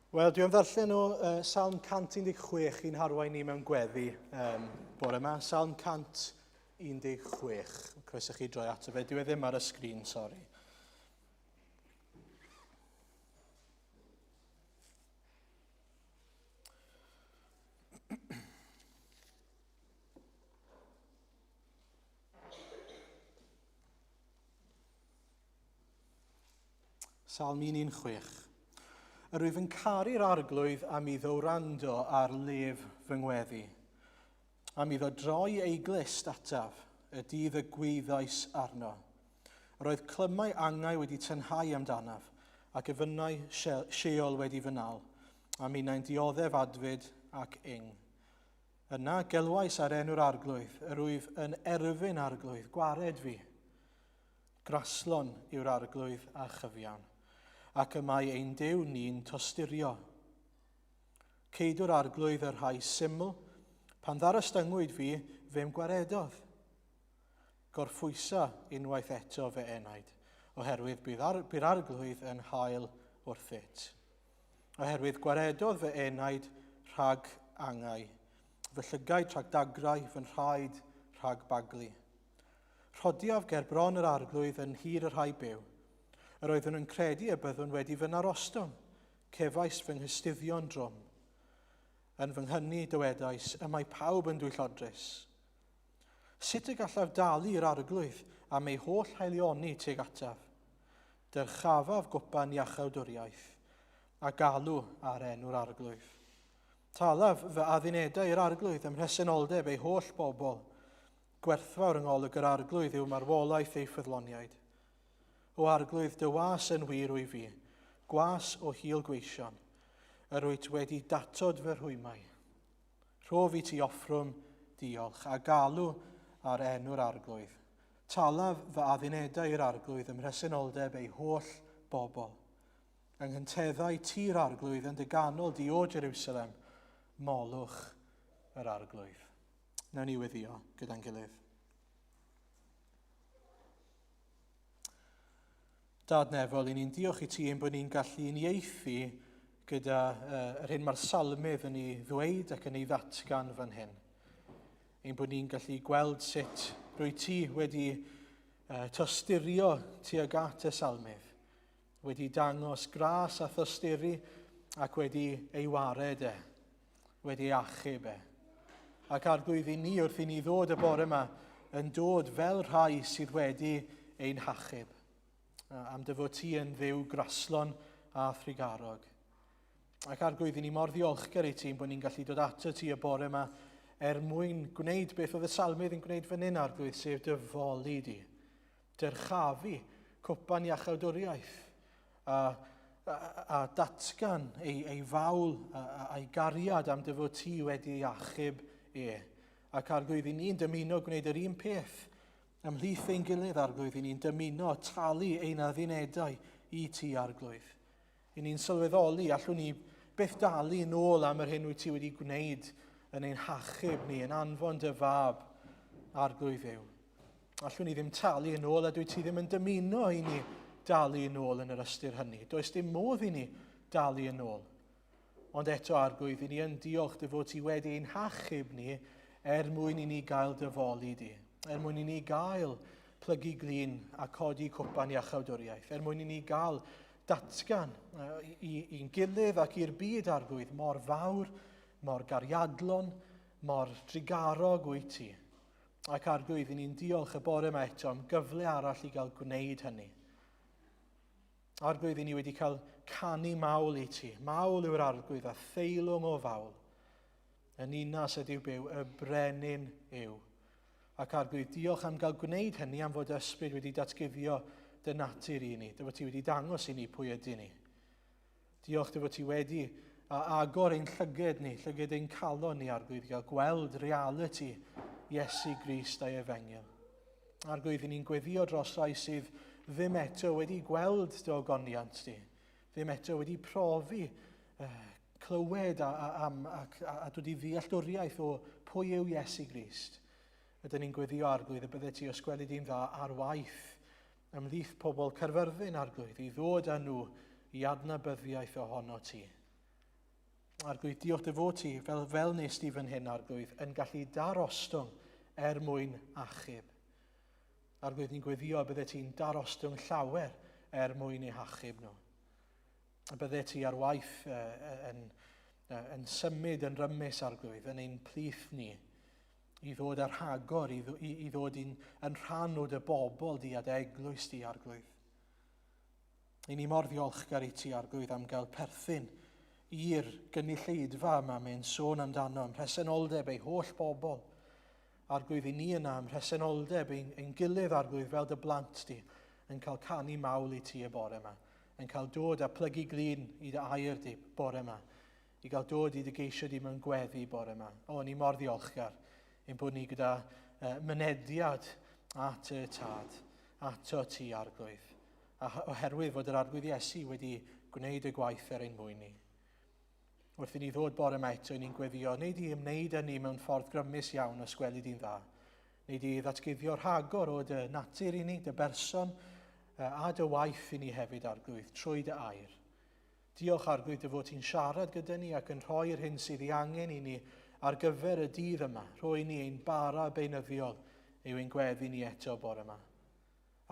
Wel, dwi am ddarllen o uh, Salm 116 i'n harwain ni mewn gweddi um, bore yma. Salm 116. Croeso chi droi ato fe. Dwi e ddim ar y sgrin, sori. Salm 116. Yr wyf yn caru'r arglwydd am iddo wrando ar lef fy ngweddi, am iddo droi ei glust ataf, y dydd y gwyddais arno. Yr oedd clymau angau wedi tynhau amdanaf, ac efynnau Sheol wedi fy nal, a minnau'n dioddef adfyd ac ing. Yna gelwais ar enw'r arglwydd, yr wyf yn erfyn arglwydd, gwared fi. Graslon yw'r arglwydd a chyfiawn, ac y mae ein Duw ni'n tosturio. Ceidw'r arglwydd y rhai syml, pan ddarostyngwyd fi, fe'm gwaredodd. Gorffwysa unwaith eto fy enaid, oherwydd bydd ar, bu'r arglwydd yn hael wrthyt. Oherwydd gwaredodd fy enaid rhag angau, fy llygaid rhag dagrau, fy nhraed rhag baglu. Rhodiaf ger bron yr arglwydd yn nhir y rhai byw. Yr oeddwn yn credu y byddwn wedi fy narostwng. Cefais fy nghystuddio'n drwm. Yn fy nghyni, dywedais, y mae pawb yn dwyllodrus. Sut y gallaf dalu i'r arglwydd am ei holl haelioni tuag ataf? Dyrchafaf gwpan iachawdwriaeth, a galw ar enw'r arglwydd. Talaf fy addunedau i'r arglwydd ym mhresenoldeb ei holl bobl. Gwerthfawr yng ngolwg yr Arglwydd yw marwolaeth ei ffyddloniaid. O Arglwydd, dy was yn wir wyf fi, gwas o hil gweision. Yr wyt wedi datod fy rhwymau. Rhof i ti offrwm diolch a galw ar enw'r Arglwydd. Talaf fy addunedau i'r Arglwydd ym mhresenoldeb ei holl bobl. Yng nghynteddau tir Arglwydd yn dy ganol di o Jerusalem, molwch yr Arglwydd. Nawn ni weddio gyda'n gilydd. Dad nefol, i ni'n diolch i ti ein bod ni'n gallu unieithu gyda uh, yr hyn mae'r salmydd yn ei ddweud ac yn ei ddatgan fan hyn. Ein bod ni'n gallu gweld sut rwy ti wedi uh, tosturio tuag at y salmydd, wedi dangos gras a thosturi ac wedi ei wared e. wedi ei achub e. Ac arglwydd i ni wrth i ni ddod y bore yma yn dod fel rhai sydd wedi ein hachub. Am dy fod ti yn ddiw graslon a thrugarog. Ac arglwydd i ni mor ddiolchgar i ti bod ni'n gallu dod ato ti y bore yma er mwyn gwneud beth oedd y salmydd yn gwneud fan hyn arglwydd, sef dy foli di. Dyrchafu cwpan iachawdwriaeth a, a, a datgan ei, ei fawl a'i gariad am dy fod ti wedi ei achub e. Ac arglwydd, i ni'n dymuno gwneud yr un peth ymhlith ein gilydd, arglwydd, i ni'n dymuno talu ein addunedau i ti, arglwydd. I ni'n sylweddoli, allwn ni byth dalu yn ôl am yr hyn wyt ti wedi gwneud yn ein hachub ni, yn anfon dy fab, arglwydd yw. Allwn ni ddim talu yn ôl a dwi ti ddim yn dymuno i ni dalu yn ôl yn yr ystyr hynny. Does dim modd i ni dalu yn ôl. Ond eto, Arglwydd, i ni yn diolch dy fod ti wedi ein hachub ni er mwyn i ni gael dy foli di, er mwyn i ni gael plygu glin a codi cwpan iachawdwriaeth, er mwyn i ni gael datgan i'n gilydd ac i'r byd, Arglwydd, mor fawr, mor gariadlon, mor drugarog wyt ti. Ac Arglwydd, i ni'n diolch y bore yma eto am gyfle arall i gael gwneud hynny. Arglwydd, i ni wedi cael canu mawl i ti. Mawl yw'r arglwydd a theilwng o fawl. Y ninas ydyw byw, y brenin yw. Ac arglwydd, diolch am gael gwneud hynny am fod ysbryd wedi datguddio dy natur i ni, dy fod ti wedi dangos i ni pwy ydy ni. Diolch dy fod ti wedi a agor ein llyged ni, llyged ein calon ni, Arglwydd, i gael gweld reality Iesu Grist a'i efengyl. Arglwydd, i ni'n gweddio dros rai sydd ddim eto wedi gweld dy ogoniant di, ddim eto wedi profi uh, clywed a, a, am, ac, a, a dod i ddealltwriaeth o pwy yw Iesu Grist. Ydyn ni'n gweddio Arglwydd y bydde ti os gweli di'n dda ar waith Ymhlith pobl Caerfyrddin, Arglwydd, i ddod â nhw i adnabyddiaeth ohono ti. Arglwydd, diolch dy fod ti, fel, fel nes di fan hyn, Arglwydd, yn gallu darostwng er mwyn achub. Arglwydd, ni'n gweddio bydde ti'n darostwng llawer er mwyn eu hachub nhw. A bydde ti ar waith yn, yn symud yn rymus, Arglwydd, yn ein plith ni, i ddod ar rhagor, i, i, i ddod in, yn rhan o dy bobl di a dy eglwys di, Arglwydd. I ni mor ddiolchgar i ti, Arglwydd, am gael perthyn i'r gynulleidfa yma mae'n sôn amdano, ym mhresenoldeb ei holl bobl. Arglwydd, i ni yna ym mhresenoldeb ein, ein gilydd, Arglwydd, fel dy blant di, yn cael canu mawl i ti y bore yma, yn cael dod a plygu glin i dy air di bore yma, i gael dod i dy geisio di mewn gweddi bore yma. O, ni mor ddiolchgar ein bod ni gyda mynediad at y Tad, ato ti, Arglwydd, a oherwydd fod yr Arglwydd Iesu wedi gwneud y gwaith er ein mwyn ni. Wrth i ni ddod bore yma eto, i ni'n gweddio, neu di ymwneud â ni mewn ffordd grymus iawn os gweli di'n dda. Neu di ddatguddio rhagor o dy natur i ni, dy berson, a dy waith i ni hefyd, Arglwydd, trwy dy air. Diolch, Arglwydd, dy fod ti'n siarad gyda ni ac yn rhoi'r hyn sydd ei angen i ni ar gyfer y dydd yma. Rhoi ni ein bara beunyddiol yw ein gweddi ni eto bore yma.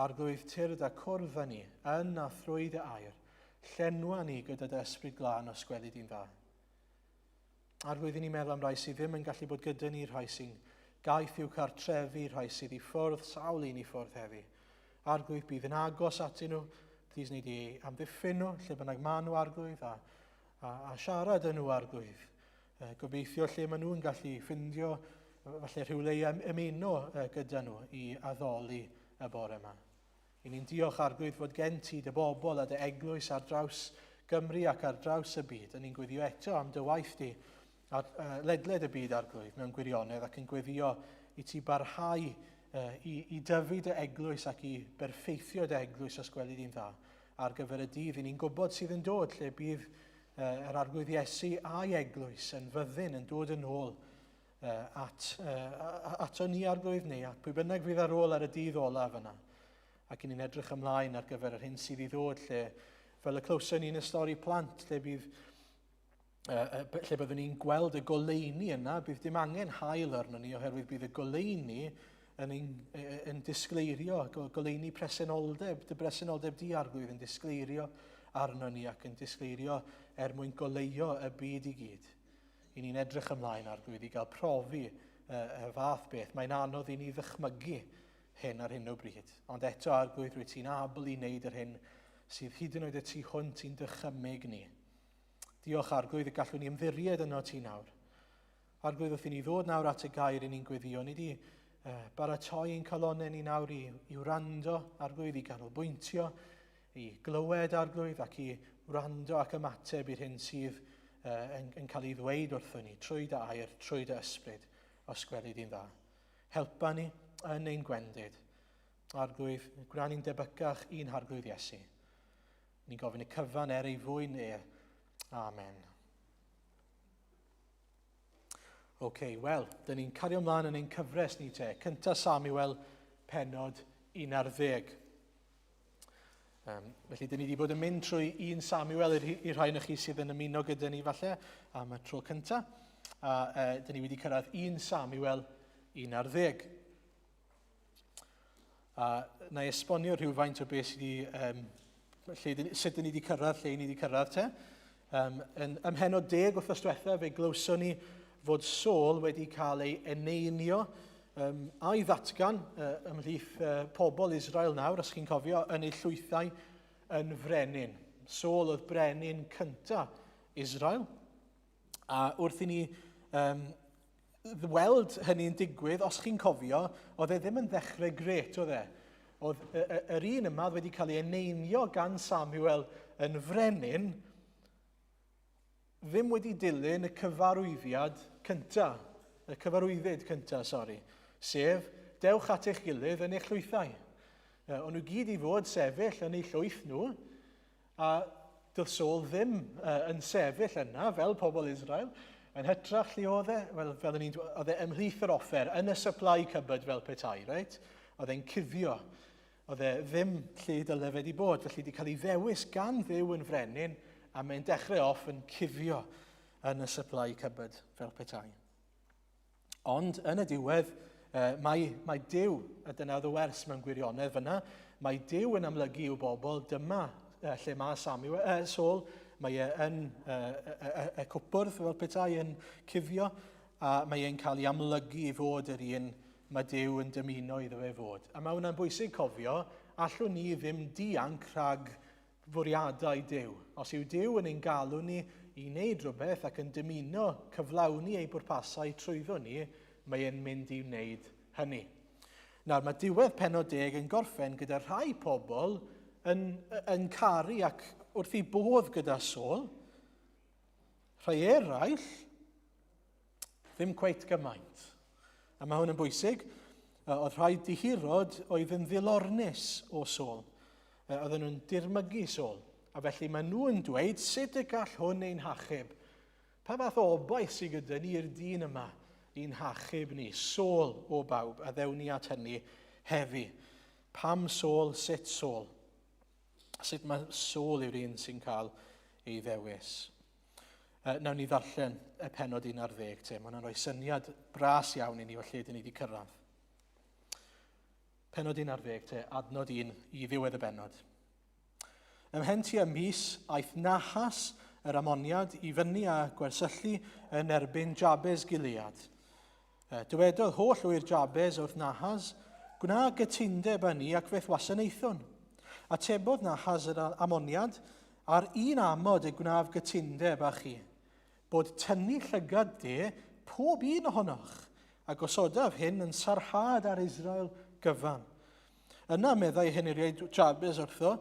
Arglwydd, tyrd a cwrdd â ni, yn a thrwy dy air. Llenwa ni gyda dy ysbryd glân os gweli di'n dda. Arglwydd, i ni meddwl am rai sydd ddim yn gallu bod gyda ni, rhai sy'n gaeth i'w cartrefi, rhai sydd i ffwrdd, sawl un i ffwrdd heddi. Arglwydd, bydd yn agos atyn nhw, plîs wneud i amddiffyn nhw, lle bynnag maen nhw, Arglwydd, a, a, a siarad â nhw, Arglwydd. E, gobeithio lle maen nhw'n gallu ffindio falle rhywle i ymuno gyda nhw i addoli y bore yma. I ni'n diolch, Arglwydd, fod gen ti dy bobl a dy eglwys ar draws Gymru ac ar draws y byd. Yn ni'n gweddio eto am dy waith di ar, uh, ledled y byd, Arglwydd, mewn gwirionedd, ac yn gweddio i ti barhau uh, i, i dyfu dy eglwys ac i berffeithio dy eglwys os gweli di'n dda ar gyfer y dydd. I ni'n gwybod sydd yn dod lle bydd uh, yr Arglwydd Iesu a'i eglwys yn fyddin yn dod yn ôl at, ato ni Arglwydd neu at pwy bynnag fydd ar ôl ar y dydd olaf yna. Ac i ni'n edrych ymlaen ar gyfer yr hyn sydd i ddod lle, fel y clywson ni yn y stori plant, lle bydd lle byddwn ni'n gweld y goleuni yna, bydd dim angen hael arno ni oherwydd bydd y goleuni yn, ein, yn disgleirio, goleuni presenoldeb, dy bresenoldeb di Arglwydd yn disgleirio arno ni ac yn disgleirio er mwyn goleuo y byd i gyd. I ni'n edrych ymlaen, Arglwydd, i gael profi y, y fath beth. Mae'n anodd i ni ddychmygu hyn ar hyn o bryd. Ond eto, Arglwydd, rwyt ti'n abl i wneud yr hyn sydd hyd yn oed y tu hwnt i'n dychymyg ni. Diolch, Arglwydd, y gallwn ni ymddiried yno ti nawr. Arglwydd, wrth i ni ddod nawr at y gair i ni'n gweddio, ni di baratoi ein calonau ni nawr i, i wrando, Arglwydd, i ganolbwyntio, i glywed Arglwydd ac i wrando ac ymateb i'r hyn sydd uh, yn, yn cael ei ddweud wrthon ni trwy dy air, trwy dy ysbryd, os gweli di'n dda. Helpa ni yn ein gwendid. Arglwydd, gwna ni'n debycach i'n Harglwydd Iesu. Ni'n gofyn y cyfan er ei fwyn e. Amen. Oce, okay, wel, dyn ni'n cario ymlaen yn ein cyfres ni te. Cynta Samuel, penod 11. Um, felly, dyn ni wedi bod yn mynd trwy 1 Samuel i'r, i'r rhai chi sydd yn ymuno gyda ni falle am y tro cyntaf. A uh, dyn ni wedi cyrraedd 1 Samuel 11. A na i esbonio rhywfaint o beth sydd wedi, um, lle, sut dyn ni wedi cyrraedd lle ni wedi cyrraedd te. Um, yn, ym mhenod deg wythnos diwetha, fe glywson ni fod Saul wedi cael ei eneinio um, a'i ddatgan uh, ymhlith uh, pobl Israel nawr, os chi'n cofio, yn ei llwythau yn frenin. Saul oedd brenin cynta Israel. A wrth i ni um, weld hynny'n digwydd, os chi'n cofio, oedd e ddim yn ddechrau gret, oedd e? Oedd yr un yma oedd wedi cael ei eneinio gan Samuel yn frenin, ddim wedi dilyn y cyfarwyddiad cynta, y cyfarwyddyd cynta, sori, sef, dewch at eich gilydd yn eich llwythau. O'n nhw gyd i fod sefyll yn eu llwyth nhw, A doedd Saul ddim uh, yn sefyll yna fel pobl Israel. Yn hytrach lle oedd e? Wel, fel o'n i'n oedd e ymhlith yr offer, yn y supply cupboard fel petai, reit? Oedd e'n cuddio. Oedd e ddim lle dyle fe wedi bod, felly wedi cael ei ddewis gan Dduw yn frenin, a mae'n dechrau off yn cuddio. yn y supply cupboard fel petai. Ond yn y diwedd, mae, mae Duw, a dyna oedd y wers mewn gwirionedd fyna, mae Duw yn amlygu i'w bobl, dyma lle mae Samuel, Saul, mae e yn y, y, y cwpwrdd fel petai yn cuddio, a mae e'n cael ei amlygu i fod yr un mae Duw yn dymuno iddo fe fod. A mae hwnna'n bwysig cofio, allwn ni ddim dianc rhag fwriadau Duw. Os yw Duw yn ein galw ni i wneud rhywbeth ac yn dymuno cyflawni ei bwrpasau trwyddo ni, mae e'n mynd i wneud hynny. Nawr, mae diwedd penod deg yn gorffen gyda rhai pobl yn, yn caru ac wrth i bodd gyda Saul. Rhai eraill Ddim cweit gymaint. A mae hwn yn bwysig. Oedd rhai dihirod oedd yn ddilornus o Saul. Oedden nhw'n dirmygu Saul. A felly maen nhw'n dweud, sut y gall hwn ein hachub? Pa fath o obaith sydd gyda ni i'r dyn yma i'n hachub ni? Saul o bawb, a ddewn ni at hynny heddi. Pam Saul, sut Saul? Sut mae Saul yw'r un sy'n cael ei ddewis? Nawn ni ddarllen y penod 11 te. Mae hwnna'n rhoi syniad bras iawn i ni o lle dyn ni wedi cyrraedd. Penod 11 te, adnod 1 i ddiwedd y bennod. Ymhen tua mis, aeth Nahas yr Amoniad i fyny a gwersyllu yn erbyn Jabes Gilead. Dywedodd holl ŵyr Jabes wrth Nahas, Gwna gytundeb â ni ac fe'th wasanaethwn. Atebodd Nahas yr Amoniad, Ar un amod y gwnaf gytundeb â chi, bod tynnu llygad de pob un ohonoch, a gosodaf hyn yn sarhad ar Israel gyfan. Yna meddai henuriaid Jabes wrtho,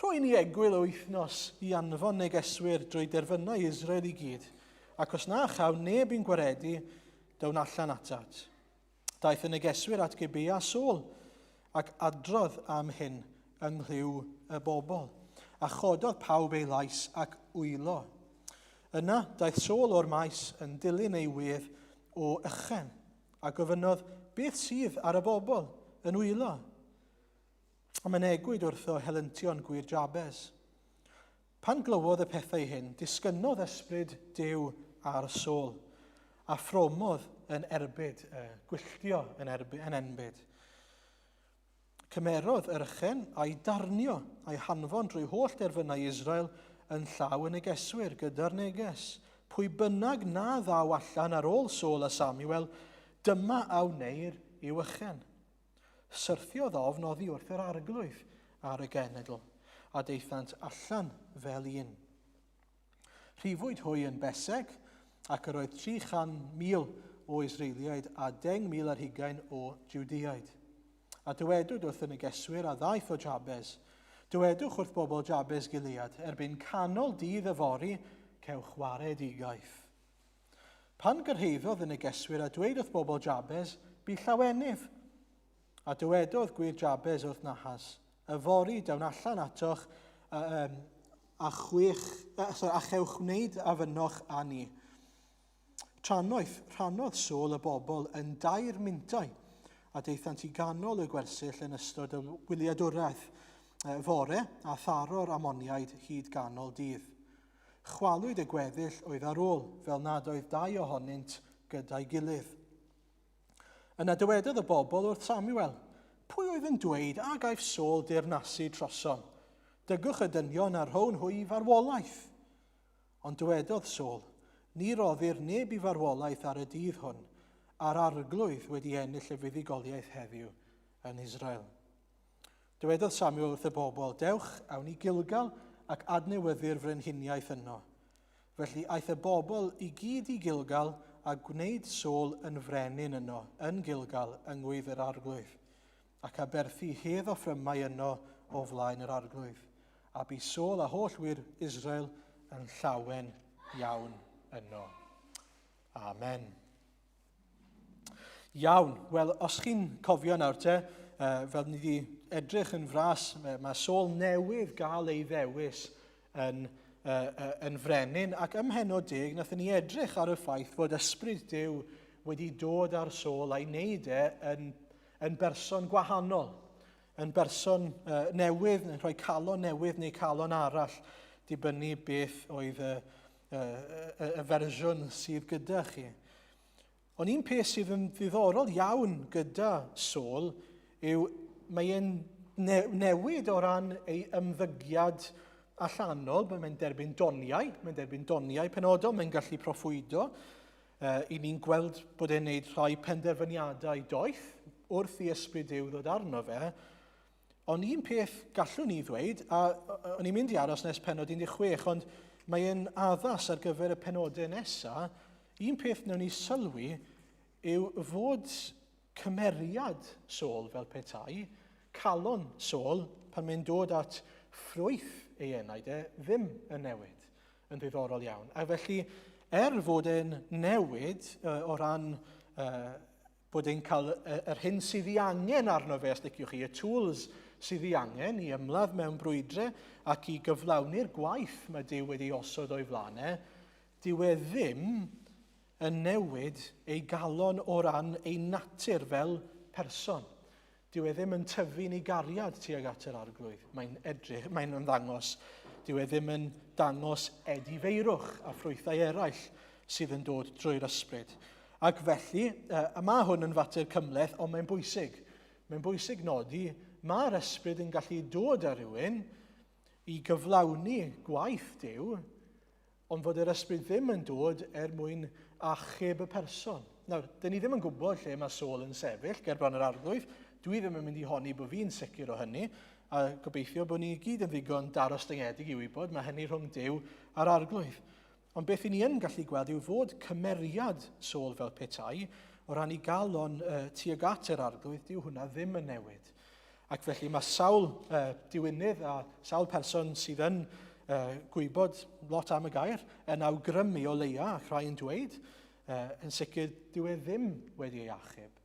Rho i ni egwyl o wythnos i anfon negeswyr drwy derfynau Israel i gyd, ac os na chawn neb i'n gwaredu, down allan atat. Daeth y negeswyr at Gibea Saul, ac adrodd am hyn yng nghlyw y bobl, a chododd pawb ei lais ac wylo. Yna daeth Saul o'r maes yn dilyn ei wedd o ychen, A gofynnodd, Beth sydd ar y bobl yn wylo? A mynegwyd wrtho helyntion gwir Jabes. Pan glywodd y pethau hyn, disgynnodd ysbryd Duw ar Saul, a phromodd yn erbyd, gwylltio yn, erbyd, yn enbyd. Cymerodd yr ychen a'i darnio a'i hanfon drwy holl derfynau Israel yn llaw y negeswyr gyda'r neges, Pwy bynnag na ddaw allan ar ôl Saul a Samuel, dyma a wneir i'w ychen. Syrthiodd ofn oddi wrth yr arglwydd ar y genedl, a daethant allan fel un. Rhifwyd hwy yn Beseg, ac yr oedd 300,000 o Israeliaid a 10,000 ar hugain o Jwdeaid. A dywedwyd wrth y negeswyr a ddaeth o Jabes, Dywedwch wrth bobl Jabes Gilead, erbyn canol dydd yfory, cewch waredigaeth. Pan gyrhaeddodd y negeswyr a dweud wrth bobl Jabes, bu llawenydd. A dywedodd gwir Jabes wrth Nahas, Yfory down allan atoch a, a, chwech, sorry, a chewch wneud a fynnoch â ni. Trannoeth, rhannodd Saul y bobl yn dair mintai, a daethant i ganol y gwersyll yn ystod y wyliadwraeth fore a tharo'r Amoniaid hyd ganol dydd. Chwalwyd y gweddill oedd ar ôl, fel nad oedd dau ohonynt gyda'i gilydd. Yna dywedodd y bobl wrth Samuel, Pwy oedd yn dweud a gaiff Saul deyrnasu trosom? Dygwch y dynion a rhown hwy i farwolaeth. Ond dywedodd Saul, Ni roddir neb i farwolaeth ar y dydd hwn, a'r arglwydd wedi ennill y fuddugoliaeth heddiw yn Israel. Dywedodd Samuel wrth y bobl, Dewch, awn i Gilgal ac adnewyddu'r frenhiniaeth yno. Felly aeth y bobl i gyd i Gilgal a gwneud Saul yn frenin yno, yn Gilgal, yng ngwydd yr arglwydd, ac aberthu hedd offrymau yno o flaen yr arglwydd. A bu Saul a holl wŷr Israel yn llawen iawn yno. Amen. Iawn, wel, os chi'n cofio nawr te, fel ni wedi edrych yn fras, mae Saul newydd gael ei ddewis yn, yn frenin, ac ym mhenod deg, nathon ni edrych ar y ffaith fod ysbryd Duw wedi dod ar Saul a'i wneud e yn, yn berson gwahanol, yn berson newydd, yn rhoi calon newydd neu calon arall, dibynnu beth oedd y, y, y, y fersiwn sydd gyda chi. Ond un peth sydd yn ddiddorol iawn gyda Saul yw mae e'n newid o ran ei ymddygiad allanol, mae'n derbyn doniau, mae'n derbyn doniau penodol, mae'n gallu proffwydo. I ni'n gweld bod e'n gwneud rhai penderfyniadau doeth wrth i ysbryd Duw ddod arno fe. Ond un peth gallwn ni ddweud, a o'n i'n mynd i aros nes penod 16, ond mae e'n addas ar gyfer y penodau nesaf, un peth wnawn ni sylwi yw fod cymeriad Saul fel petai, calon Saul, pan mae'n dod at ffrwyth ei enaid e, ddim yn newid, yn ddiddorol iawn. A felly, er fod e'n newid o ran bod e'n cael yr hyn sydd ei angen arno fe, os liciwch chi, y tools sydd ei angen i ymladd mewn brwydre ac i gyflawni'r gwaith mae Duw wedi osod o'i flaen e, dyw e ddim yn newid ei galon o ran ei natur fel person. Dyw e ddim yn tyfu'n ei gariad tuag at yr arglwydd. Mae'n edrych, mae'n ymddangos. Dyw e ddim yn dangos edifeirwch a ffrwythau eraill sydd yn dod drwy'r ysbryd. Ac felly, a mae hwn yn fater cymhleth, ond mae'n bwysig. Mae'n bwysig nodi, mae'r ysbryd yn gallu dod â rhywun i gyflawni gwaith Duw, ond fod yr ysbryd ddim yn dod er mwyn achub y person. Nawr, dyn ni ddim yn gwybod lle mae Saul yn sefyll ger bron yr arglwydd. Dwi ddim yn mynd i honni bod fi'n sicr o hynny, a gobeithio bod ni gyd yn ddigon darostyngedig i wybod mae hynny rhwng Duw a'r arglwydd. Ond beth i ni yn gallu gweld yw fod cymeriad Saul fel petai, o ran ei galon tuag at yr arglwydd, dyw hwnna ddim yn newid. Ac felly mae sawl diwinydd a sawl person sydd yn gwybod lot am y gair yn awgrymu o leia, ac rhai yn dweud, yn sicr dyw e ddim wedi ei achub.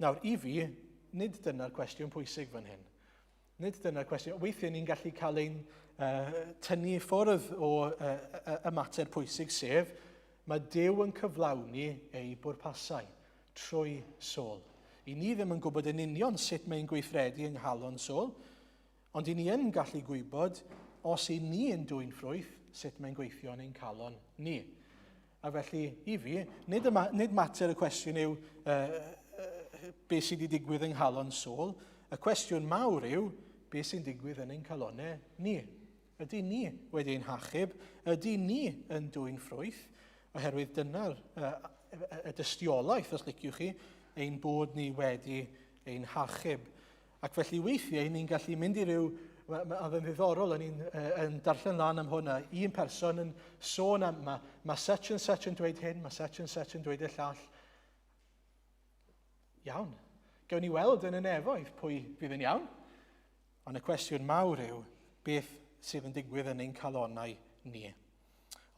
Nawr, i fi, nid dyna'r cwestiwn pwysig fan hyn. Nid dyna'r cwestiwn. Weithiau ni'n gallu cael ein tynnu i ffwrdd o y mater pwysig, sef mae Duw yn cyflawni ei bwrpasau trwy Saul. I ni ddim yn gwybod yn union sut mae'n gweithredu yng nghalon Saul, ond i ni yn gallu gwybod os i ni yn dwyn ffrwyth sut mae'n gweithio yn ein calon ni. A felly, i fi, nid, yma, nid mater y cwestiwn yw beth sydd wedi digwydd yng nghalon Saul, y cwestiwn mawr yw beth sy'n digwydd yn ein calonau ni. Ydy ni wedi ein hachub? Ydy ni yn dwyn ffrwyth? Oherwydd dyna'r y dystiolaeth, os liciwch chi, ein bod ni wedi ein hachub. Ac felly weithiau ni'n gallu mynd i ryw... Oedd yn ddiddorol, o'n i'n yn darllen lan am hwnna, un person yn sôn am, mae, mae such and such yn dweud hyn, mae such and such yn dweud y llall. Iawn. Gawn ni weld yn y nefoedd pwy fydd yn iawn. Ond y cwestiwn mawr yw, beth sydd yn digwydd yn ein calonnau ni?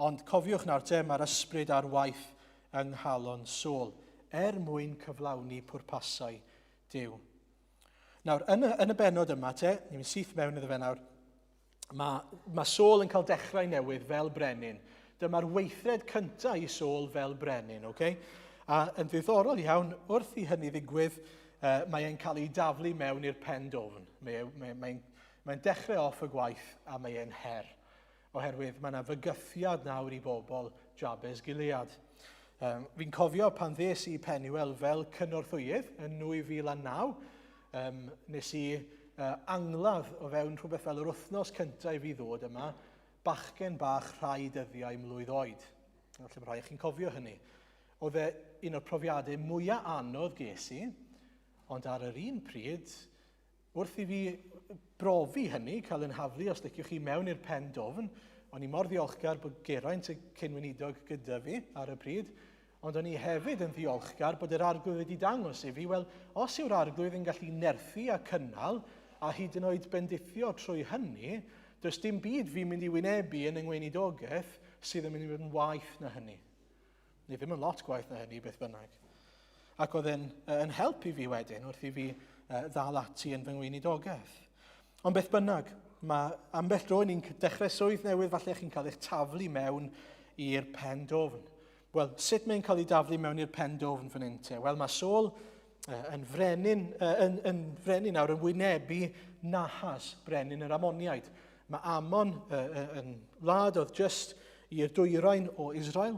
Ond cofiwch nawr te, mae'r ysbryd ar waith yng nghalon Saul, er mwyn cyflawni pwrpasau Duw. Nawr, yn y, yn y benod yma te, ni'n mynd syth mewn iddo fe nawr, mae, mae Saul yn cael dechrau newydd fel brenin. Dyma'r weithred cyntaf i Saul fel brenin, okay? A yn ddiddorol iawn, wrth i hynny ddigwydd, mae e'n cael ei daflu mewn i'r pen dofn. Mae, mae, mae'n mae dechrau off y gwaith a mae e'n her. Oherwydd mae yna fygythiad nawr i bobl Jabes Gilead. Um, fi'n cofio pan ddes i Penuel fel cynorthwyydd yn 2009, um, nes i angladd o fewn rhywbeth fel yr wythnos cyntaf i fi ddod yma, bachgen bach rhai dyddiau mlwydd oed. Falle bod rhai chi'n cofio hynny. Oedd e un o'r profiadau mwyaf anodd ges i, ond ar yr un pryd, wrth i fi brofi hynny, cael yn haflu, os liciwch chi, mewn i'r pen dofn, o'n i mor ddiolchgar bod Geraint y cyn-weinidog gyda fi ar y pryd, ond o'n i hefyd yn ddiolchgar bod yr arglwydd wedi dangos i fi, wel, os yw'r arglwydd yn gallu nerthu a cynnal, a hyd yn oed bendithio trwy hynny, does dim byd fi'n mynd i wynebu yn yng ngweinidogaeth sydd yn mynd i fod yn waeth na hynny. Neu ddim yn lot gwaeth na hynny, beth bynnag. Ac oedd e'n yn help i fi wedyn wrth i fi ddal ati yn fy ngweinidogaeth. Ond beth bynnag, mae ambell dro ni'n dechrau swydd newydd, falle chi'n cael eich taflu mewn i'r pen dofn. Wel, sut mae'n cael ei daflu mewn i'r pen dofn fan hyn te? Wel, mae Saul yn frenin, yn, yn frenin nawr yn wynebu Nahas, brenin yr Amoniaid. Mae Amon yn wlad oedd just i'r dwyrain o Israel.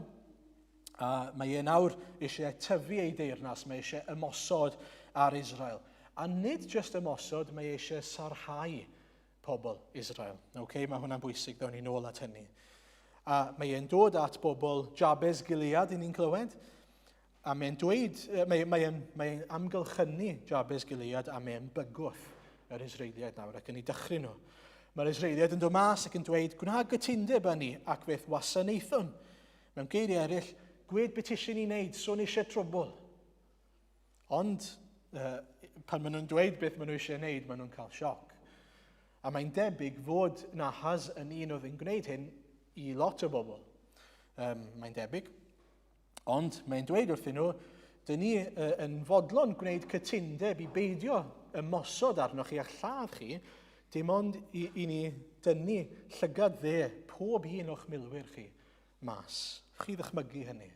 A mae e nawr eisiau tyfu ei deyrnas, mae eisiau ymosod ar Israel. A nid jyst ymosod, mae eisiau sarhau pobl Israel. Okay, mae hwnna'n bwysig, ddawn ni nôl at hynny. A mae e'n dod at bobl Jabes Gilead, i ni'n clywed, a mae'n dweud, mae, mae e'n mae amgylchynu Jabes Gilead a mae'n bygwth yr Israeliaid nawr ac yn ei dychryn nhw. Mae'r Israeliaid yn dod mas ac yn dweud, gwna gytundeb â ni ac fe'th wasanaethwn. Mewn geiriau eraill, gwed beth eisiau ni wneud, so ni eisiau trwbl. Ond pan maen nhw'n dweud beth maen nhw eisiau wneud, maen nhw'n cael sioc. A mae'n debyg fod Nahas yn un oedd yn gwneud hyn i lot o bobl. Um, mae'n debyg. Ond mae'n dweud wrthyn nhw, dyn ni yn fodlon gwneud cytundeb i beidio ymosod arnoch chi a'ch lladd chi, dim ond i, i ni dynnu llygad dde pob un o'ch milwyr chi mas. Chi ddychmygu hynny.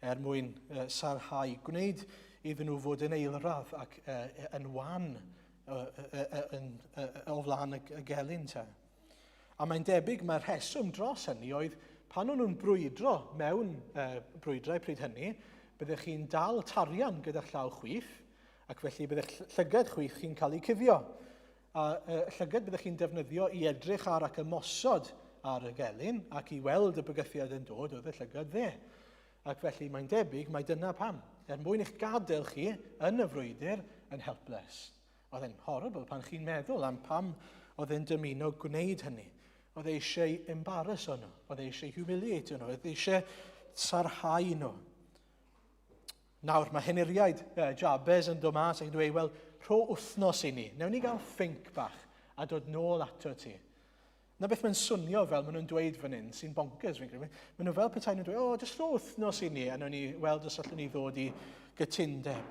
Er mwyn uh, sarhau, gwneud iddyn nhw fod yn eilradd ac uh, yn wan uh, uh, uh, uh, o flaen y, y gelyn te. A mae'n debyg mae'r rheswm dros hynny oedd pan o'n nhw'n brwydro mewn uh, brwydrau pryd hynny, byddech chi'n dal tarian gyda'ch llaw chwith, ac felly byddech llygad chwith chi'n cael ei cuddio. A uh, llygad byddech chi'n defnyddio i edrych ar ac ymosod ar y gelyn ac i weld y bygythiad yn dod oedd y llygad dde. Ac felly mae'n debyg mai dyna pam. Er mwyn eich gadael chi yn y frwydr yn helpless. Oedd e'n horrible pan chi'n meddwl am pam oedd e'n dymuno gwneud hynny. Oedd e eisiau embarrass nhw, oedd e eisiau humiliate nhw, oedd e eisiau sarhau nhw. Nawr, mae henuriaid Jabez yn dod mas ac yn dweud, wel, rho wythnos i ni. Newn ni gael ffinc bach a dod nôl ato ti. Na beth mae'n swnio fel maen nhw'n dweud fan hyn, sy'n bonkers fi'n credu. Maen nhw fel petai nhw'n dweud, o, oh, jyst rho wythnos i ni, a newn ni weld os allwn ni ddod i gytundeb.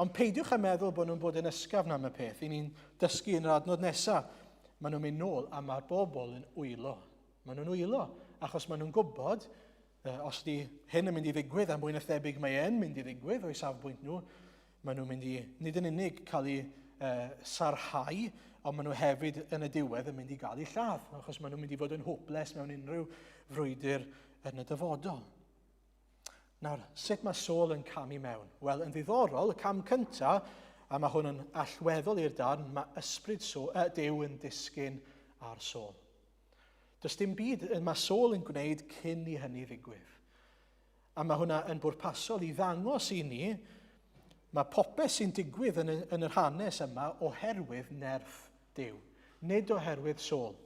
Ond peidiwch â meddwl bod nhw'n bod yn ysgafn am y peth. I ni'n dysgu yn yr adnod nesaf. Maen nhw'n mynd nôl a mae'r bobl yn wylo. Maen nhw'n wylo achos maen nhw'n gwybod Os ydy hyn yn mynd i ddigwydd, a mwy na thebyg mae e'n mynd i ddigwydd o'i safbwynt nhw, maen nhw'n mynd i, nid yn unig cael eu sarhau, ond maen nhw hefyd yn y diwedd yn mynd i gael eu lladd, achos maen nhw'n mynd i fod yn hopeless mewn unrhyw frwydr yn y dyfodol. Nawr, sut mae Saul yn camu mewn? Wel, yn ddiddorol, y cam cyntaf, a mae hwn yn allweddol i'r darn, mae ysbryd so, Duw yn disgyn ar Saul. Does dim byd y mae Saul yn gwneud cyn i hynny ddigwydd. A mae hwnna yn bwrpasol i ddangos i ni mae popeth sy'n digwydd yn, y, yn yr hanes yma oherwydd nerth Duw, nid oherwydd Saul.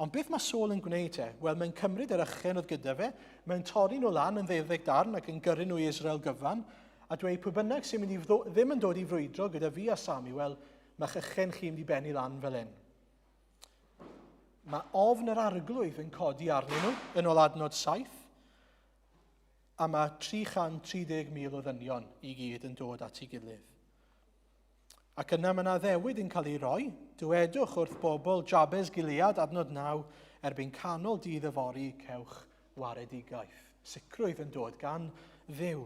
Ond beth mae Saul yn gwneud te? Wel, mae'n cymryd yr ychen oedd gyda fe, mae'n torri nhw lan yn ddeuddeg darn ac yn gyrru nhw i Israel gyfan, a dweud pwy bynnag sy'n mynd i ddim yn dod i frwydro gyda fi a Samuel, mae'ch ychen chi'n mynd i bennu lan fel hyn. Mae ofn yr arglwydd yn codi arnyn nhw, yn ôl adnod 7, a mae 330,000 o ddynion i gyd yn dod at ei gilydd. Ac yna mae yna addewid yn cael ei roi, dywedwch wrth bobl Jabes Gilead, adnod 9, erbyn canol dydd yfory cewch waredigaeth. Sicrwydd yn dod gan Dduw.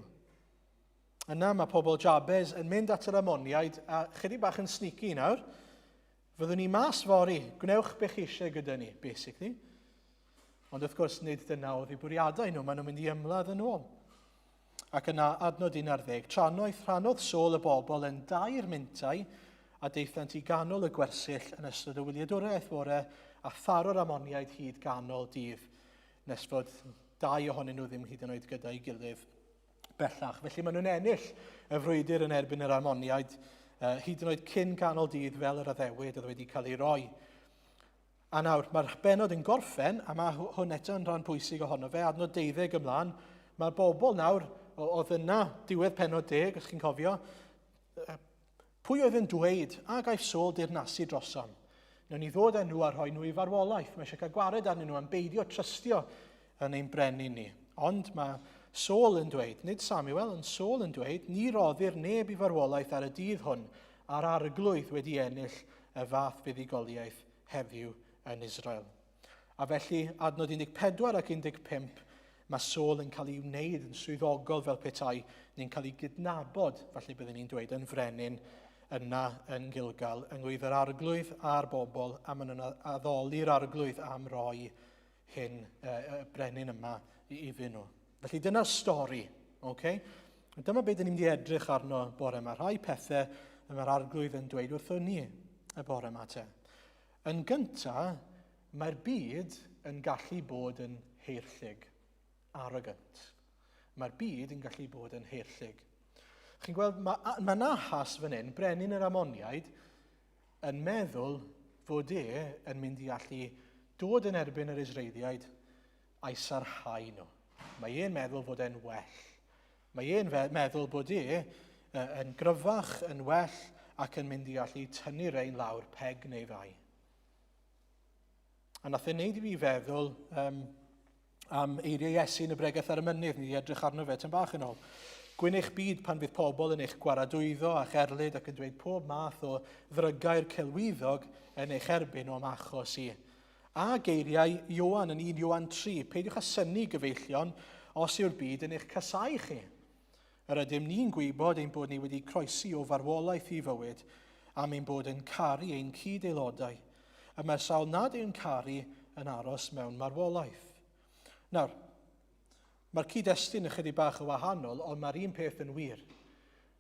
Yna mae pobl Jabes yn mynd at yr Amoniaid, a chydig bach yn sneaky nawr, Fyddwn ni mas fory, gwnewch be chi eisiau gyda ni, basically. Ond wrth gwrs, nid dyna oedd eu bwriadau nhw, maen nhw'n mynd i ymladd yn ôl. Ac yna, adnod 11, trannoeth rhannodd Saul y bobl yn dair mintai a daethant i ganol y gwersyll yn ystod y wyliadwriaeth fore a tharo'r Amoniaid hyd ganol dydd, nes fod dau ohonyn nhw ddim hyd yn oed gyda'i gilydd bellach. Felly maen nhw'n ennill y frwydr yn erbyn yr Amoniaid, hyd yn oed cyn canol dydd fel yr addewid oedd wedi cael ei roi. A nawr, mae'r benod yn gorffen, a mae hwn eto yn rhan pwysig ohono fe, adnod 12 ymlaen, mae'r bobl nawr, oedd yna diwedd penod 10, os chi'n cofio, Pwy oedd yn dweud, a gaiff Saul deyrnasu drosom? Newn ni ddod â nhw a rhoi nhw i farwolaeth. Mae eisiau cael gwared arnyn nhw am beidio trystio yn ein brenin ni. Ond mae Saul yn dweud, nid Samuel, ond Saul yn dweud, ni roddir neb i farwolaeth ar y dydd hwn, a'r arglwydd wedi ennill y fath fuddugoliaeth heddiw yn Israel. A felly, adnod 14 ac 15, mae Saul yn cael ei wneud yn swyddogol fel petai neu'n cael ei gydnabod, falle byddwn ni'n dweud, yn frenin yna yn Gilgal, yng ngwydd yr arglwydd a'r bobl, a maen nhw'n addoli'r arglwydd am roi hyn, y brenin yma iddyn nhw. Felly dyna'r stori. Okay? Dyma beth ni'n mynd i edrych arno bore yma. Rhai pethau y mae'r arglwydd yn dweud wrthon ni y bore yma te. Yn gyntaf, mae'r byd yn gallu bod yn heirllig, arrogant. Mae'r byd yn gallu bod yn heirllig. Chi'n gweld, mae, mae Nahas fan hyn, brenin yr Amoniaid, yn meddwl fod e yn mynd i allu dod yn erbyn yr Israeliaid a'i sarhau nhw. Mae e'n meddwl fod e'n well. Mae e'n meddwl bod e yn gryfach, yn well, ac yn mynd i allu tynnu rein lawr peg neu ddau. A nath e wneud i fi feddwl um, am eiriau Iesu yn y bregeth ar y mynydd, ni wedi edrych arno fe tyn bach yn ôl. Gwyn eich byd pan fydd pobl yn eich gwaradwyddo a'ch erlid ac yn dweud pob math o ddrygau'r celwyddog yn eich erbyn o'm achos i. A geiriau Ioan yn 1 Ioan 3, peidiwch â synnu gyfeillion os yw'r byd yn eich casau chi. Yr ydym ni'n gwybod ein bod ni wedi croesi o farwolaeth i fywyd am ein bod yn caru ein cyd-aelodau. Y mae'r sawl nad yw'n caru yn aros mewn marwolaeth. Nawr, mae'r cyd-destun ychydig bach yn wahanol, ond mae'r un peth yn wir.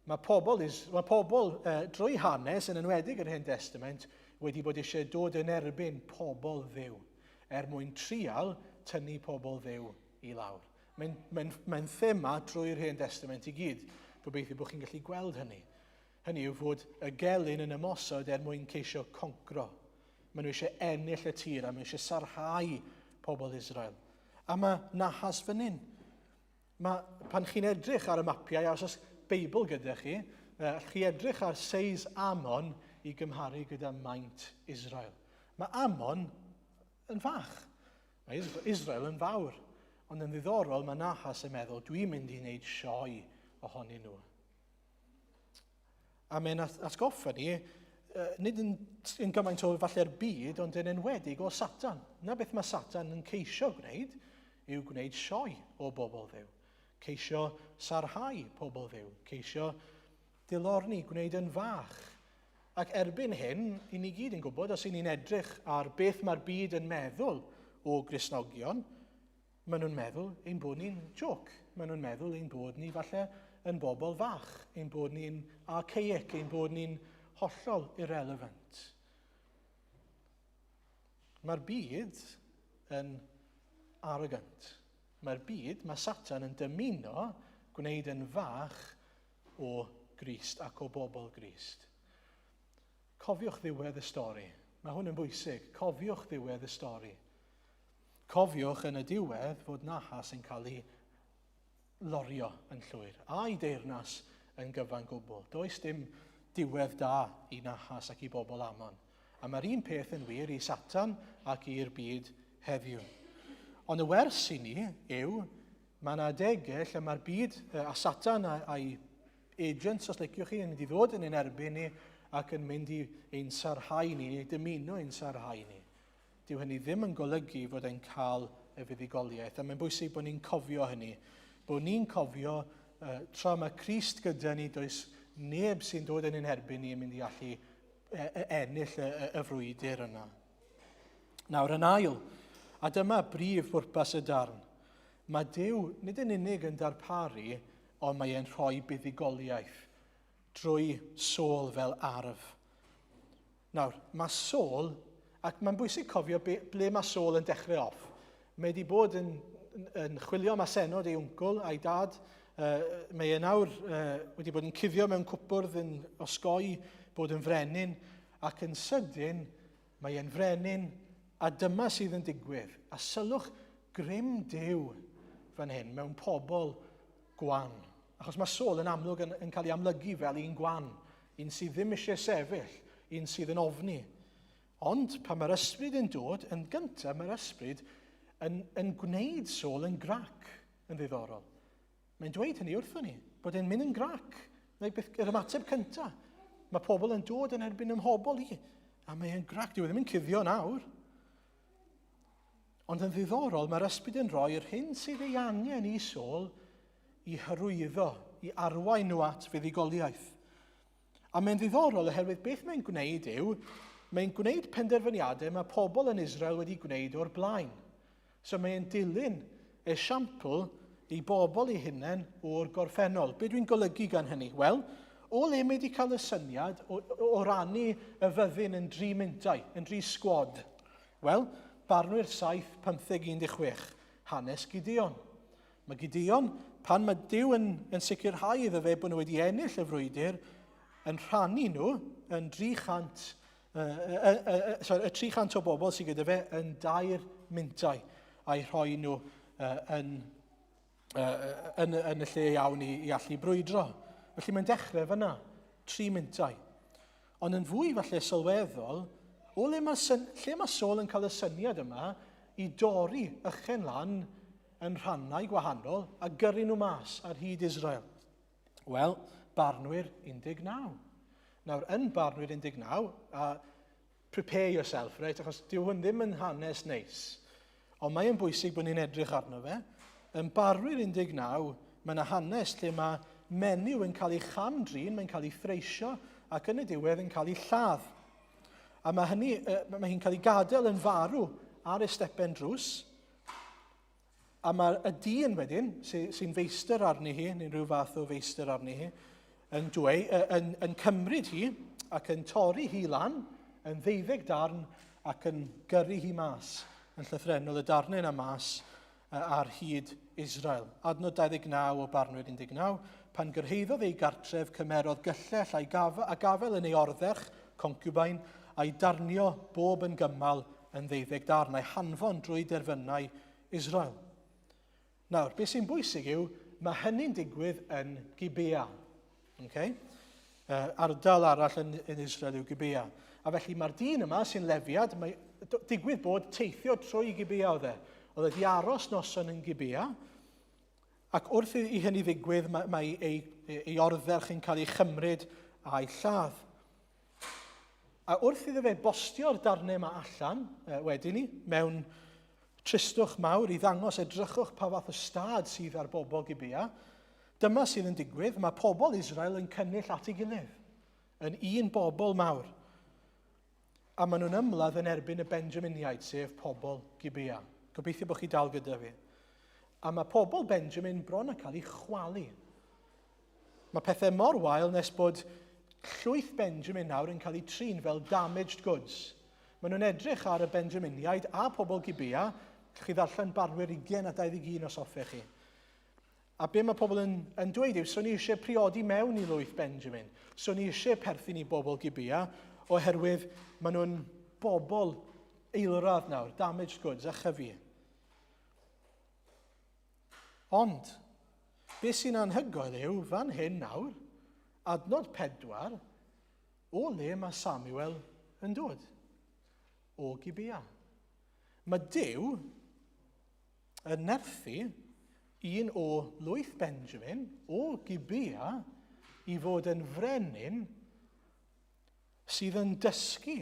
Mae pobl, mae pobl drwy hanes, yn enwedig yr Hen Testament, wedi bod eisiau dod yn erbyn pobl ddiw, er mwyn trial tynnu pobl ddiw i lawr. Mae'n mae, mae thema drwy'r Hen Testament i gyd. Gobeithio bod chi'n gallu gweld hynny. Hynny yw fod y gelyn yn ymosod er mwyn ceisio concro. Maen nhw eisiau ennill y tir a maen nhw eisiau sarhau pobl Israel. A mae Nahas fan hyn. Mae, pan chi'n edrych ar y mapiau, a os oes Beibl gyda chi, allwch chi edrych ar seis Amon i gymharu gyda maint Israel. Mae Amon yn fach. Mae Israel yn fawr. Ond yn ddiddorol, mae Nahas yn meddwl, dwi'n mynd i wneud sioe ohonyn nhw. A mae'n atgoffa ni, nid yn, yn gymaint o falle'r byd, ond yn enwedig o Satan. Na beth mae Satan yn ceisio gwneud, yw gwneud sioe o bobl ddew. Ceisio sarhau pobl ddew. Ceisio dilorni, gwneud yn fach. Ac erbyn hyn, i ni gyd yn gwybod, os i ni'n edrych ar beth mae'r byd yn meddwl o Gristnogion, Maen nhw'n meddwl ein bod ni'n jôc. Maen nhw'n meddwl ein bod ni falle yn bobl fach, ein bod ni'n archaic, ein bod ni'n hollol irrelevant. Mae'r byd yn arrogant. Mae'r byd, mae Satan yn dymuno gwneud yn fach o Grist ac o bobl Grist. Cofiwch ddiwedd y stori. Mae hwn yn bwysig. Cofiwch ddiwedd y stori. Cofiwch yn y diwedd fod Nahas yn cael ei lorio yn llwyr, a'i deyrnas yn gyfan gwbl. Does dim diwedd da i Nahas ac i bobl Amon. A mae'r un peth yn wir i Satan ac i'r byd heddiw. Ond y wers i ni yw, mae yna adegau lle mae'r byd a Satan a'i agents, os liciwch chi, yn mynd i ddod yn ein erbyn ni ac yn mynd i ein sarhau ni, neu dymuno ein sarhau ni. Dyw hynny ddim yn golygu fod e'n cael y fuddugoliaeth, a mae'n bwysig bod ni'n cofio hynny. Bod ni'n cofio, uh, tra mae Crist gyda ni, does neb sy'n dod yn ein herbyn ni yn mynd i allu ennill y, y, y frwydr yna. Nawr, yn ail, a dyma brif bwrpas y darn, mae Duw nid yn unig yn darparu, ond mae e'n rhoi buddugoliaeth drwy Saul fel arf. Nawr, mae Saul, ac mae'n bwysig cofio ble mae Saul yn dechrau off. Mae wedi bod yn, yn chwilio am asennod ei wncwl a'i dad. Uh, mae e nawr uh, wedi bod yn cuddio mewn cwpwrdd yn osgoi bod yn frenin, ac yn sydyn mae e'n frenin, a dyma sydd yn digwydd. A sylwch grym Duw fan hyn mewn pobl gwan. Achos mae Saul yn amlwg yn, yn cael ei amlygu fel un gwan, un sydd ddim eisiau sefyll, un sydd yn ofni. Ond pan mae'r ysbryd yn dod, yn gyntaf mae'r ysbryd yn, yn gwneud Saul yn grac yn ddiddorol. Mae'n dweud hynny wrthon ni, bod e'n mynd yn grac. Neu beth, yr ymateb cyntaf. Mae pobl yn dod yn erbyn ymhobol i, a mae'n grac. Dyw e ddim yn cuddio nawr. Ond yn ddiddorol, mae'r ysbryd yn rhoi'r hyn sydd ei angen i Saul i hyrwyddo, i arwain nhw at fuddugoliaeth. A mae'n ddiddorol oherwydd beth mae'n gwneud yw, mae'n gwneud penderfyniadau mae pobl yn Israel wedi gwneud o'r blaen. So mae'n dilyn esiampl ei bobl ei hunain o'r gorffennol. Be dwi'n golygu gan hynny? Wel, o le mae wedi cael y syniad o, o rannu y fyddin yn dri mintai, yn dri sgwad? Wel, Barnwyr 7, 15, 16, hanes Gideon. Mae Gideon, pan mae Duw yn, yn sicrhau iddo fe bod nhw wedi ennill y frwydr, yn rhannu nhw yn 300, uh, uh, uh, sorry, y 300 o bobl sydd gyda fe yn dair mintai a'i rhoi nhw uh, yn, uh, yn, yn y lle iawn i, i allu brwydro. Felly mae'n dechrau fyna, tri mintai. Ond yn fwy falle sylweddol, o le mae, lle mae Saul yn cael y syniad yma i dorri ychen lan yn rhannau gwahanol a gyrru nhw mas ar hyd Israel? Wel, Barnwyr 19. Nawr, yn Barnwyr 19, a prepare yourself, right? Achos dyw hwn ddim yn hanes neis. Ond mae'n bwysig bod ni'n edrych arno fe. Yn Barnwyr 19, mae yna hanes lle mae menyw yn cael ei cham-drin, mae'n cael ei threisio ac yn y diwedd yn cael ei lladd. A mae hynny, mae hi'n cael ei gadael yn farw ar ei stepen drws, A mae y dyn wedyn, sy'n sy feistr arni hi, neu rhyw fath o feistr arni hi, yn, dweud, yn, yn cymryd hi ac yn torri hi lan yn ddeuddeg darn ac yn gyrru hi mas, yn llythrenol y darnau yna mas ar hyd Israel. Adnod 29 o Barnwyr 19, pan gyrhaeddodd ei gartref, cymerodd gyllell a'i gaf a gafel yn ei ordderch, concubine, a'i darnio bob yn gymal yn ddeuddeg darn, a'i hanfon drwy derfynau Israel. Nawr, beth sy'n bwysig yw, mae hynny'n digwydd yn Gibea. Okay? Ardal arall yn, yn Israel yw Gibea. A felly mae'r dyn yma sy'n lefiad, mae, digwydd bod teithio trwy Gibea oedd e. Oedd e wedi aros noson yn Gibea, ac wrth i hynny ddigwydd, mae, mae ei, ei ordderch yn cael ei chymryd a'i lladd. A wrth iddo fe bostio'r darnau yma allan, wedyn ni, mewn tristwch mawr i ddangos edrychwch pa fath o stad sydd ar bobl Gibea, dyma sydd yn digwydd, mae pobl Israel yn cynnull at ei gilydd, yn un bobl mawr. A maen nhw'n ymladd yn erbyn y Benjaminiaid, sef pobl Gibea. Gobeithio bod chi dal gyda fi. A mae pobl Benjamin bron yn cael eu chwalu. Mae pethau mor wael nes bod llwyth Benjamin nawr yn cael eu trin fel damaged goods. Maen nhw'n edrych ar y Benjaminiaid a pobl Gibea, chi ddarllen Barnwyr 20 a 21 os hoffech chi. A be mae pobl yn, yn dweud yw, so ni eisiau priodi mewn i lwyth Benjamin, so ni eisiau perthyn i bobl Gibea, oherwydd maen nhw'n bobl eilradd nawr, damaged goods, a chyfi. Ond, beth sy'n anhygoel yw, fan hyn nawr, adnod 4, o le mae Samuel yn dod? O Gibea. Mae Duw yn nerthu un o lwyth Benjamin, o Gibea, i fod yn frenin sydd yn dysgu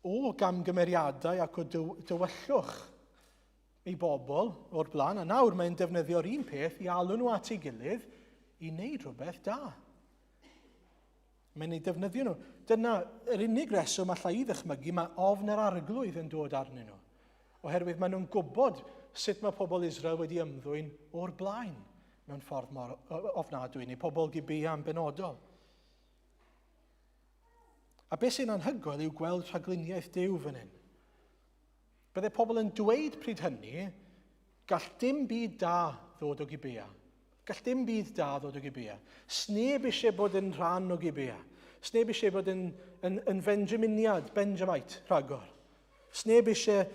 o gamgymeriadau ac o dywyllwch ei bobl o'r blaen, a nawr mae'n defnyddio'r un peth i alw nhw at ei gilydd i wneud rhywbeth da. Mae'n ei defnyddio nhw. Dyna yr unig reswm allai i ddychmygu, mae ofn yr arglwydd yn dod arnyn nhw. Oherwydd maen nhw'n gwybod sut mae pobl Israel wedi ymddwyn o'r blaen mewn ffordd mor ofnadwy, neu pobl Gibea yn benodol. A beth sy'n anhygoel yw gweld rhagluniaeth Duw fan hyn. Bydde pobl yn dweud pryd hynny, gall dim byd da ddod o Gibea. Gall dim byd da ddod o Gibea. Sneb eisiau bod yn rhan o Gibea. Sneb eisiau bod yn, yn, yn Benjaminiad, Benjamite, rhagor. Sneb eisiau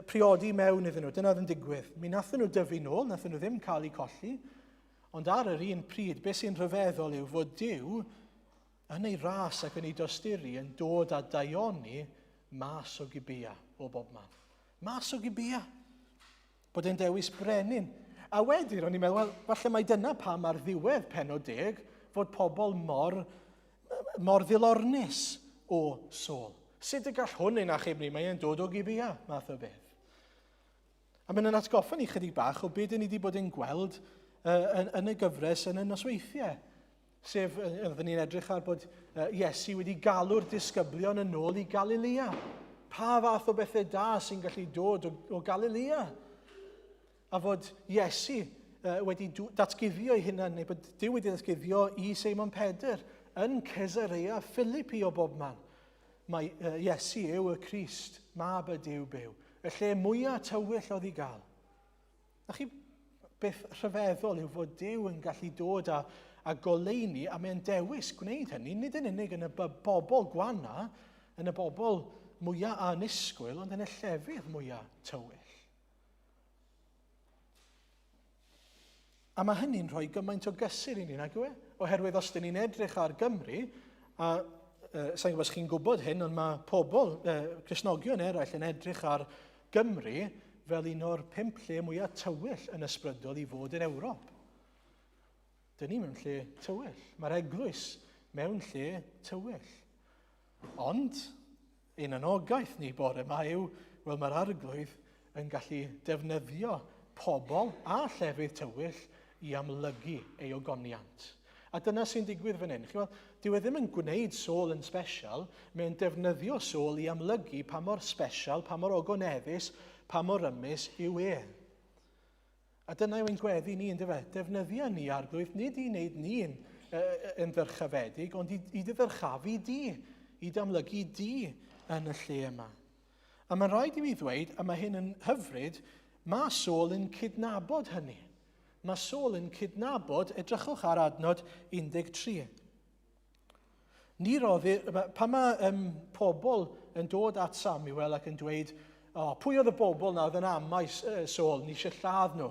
priodi mewn iddyn nhw. Dyna oedd yn digwydd. Mi nathon nhw dyfu nôl, nathon nhw ddim cael eu colli. Ond ar yr un pryd, beth sy'n rhyfeddol yw fod Duw yn ei ras ac yn ei dosturi yn dod â daioni mas o Gibea o bobman. Mas o Gibea. Bod e'n dewis brenin. A wedyn, o'n i'n meddwl, wel, falle mai dyna pam ar ddiwedd penod deg fod pobl mor, mor ddilornus o Saul. Sut y gall hwn ein achub ni? Mae e'n dod o Gibea, math o beth. A mae'n yn atgoffa ni chydig bach o beth ni wedi bod yn gweld uh, yn, yn y gyfres yn y nosweithiau. Sef, oedden ni'n edrych ar bod Iesu wedi galw'r disgyblion yn ôl i Galilea. Pa fath o bethau da sy'n gallu dod o, o Galilea? A fod Iesu wedi datguddio ei hunan, neu bod Duw wedi datguddio i Seimon Pedr yn Caesarea Philippi o bob man. Mae Iesu yw y Crist, mab y Duw byw. Y lle mwyaf tywyll oedd i gael. Na chi beth rhyfeddol yw fod Duw yn gallu dod â, a goleuni, a mae'n dewis gwneud hynny, nid yn unig yn y bobl gwana, yn y bobl mwyaf annisgwyl, ond yn y llefydd mwyaf tywyll. A mae hynny'n rhoi gymaint o gysur i ni, nag yw e? Oherwydd os dyn ni'n edrych ar Gymru, a sa'n gwybod os chi'n gwybod hyn, ond mae pobl, Cristnogion eraill yn edrych ar Gymru fel un o'r pump lle mwyaf tywyll yn ysbrydol i fod yn Ewrop. Dyn ni mewn lle tywyll. Mae'r eglwys mewn lle tywyll. Ond, ein anogaeth ni bore yma yw, wel mae'r arglwydd yn gallu defnyddio pobl a llefydd tywyll i amlygu ei ogoniant. A dyna sy'n digwydd fan hyn. Chi'n gweld, dyw e ddim yn gwneud Saul yn special, mae'n defnyddio Saul i amlygu pa mor special, pa mor ogoneddus, pa mor rymus yw e. A dyna yw ein gweddi ni, yndyfe? Defnyddia ni, Arglwydd, nid i wneud ni'n yn ddyrchafedig, ond i, i dy ddyrchafu di, i damlygu di yn y lle yma. A mae'n rhaid i mi ddweud, a mae hyn yn hyfryd, mae Saul yn cydnabod hynny. Mae Saul yn cydnabod, edrychwch ar adnod 13. Ni roddir, pan mae um, pobl yn dod at Samuel ac yn dweud, oh, pwy oedd y bobl na oedd yn amau Saul, ni eisiau lladd nhw.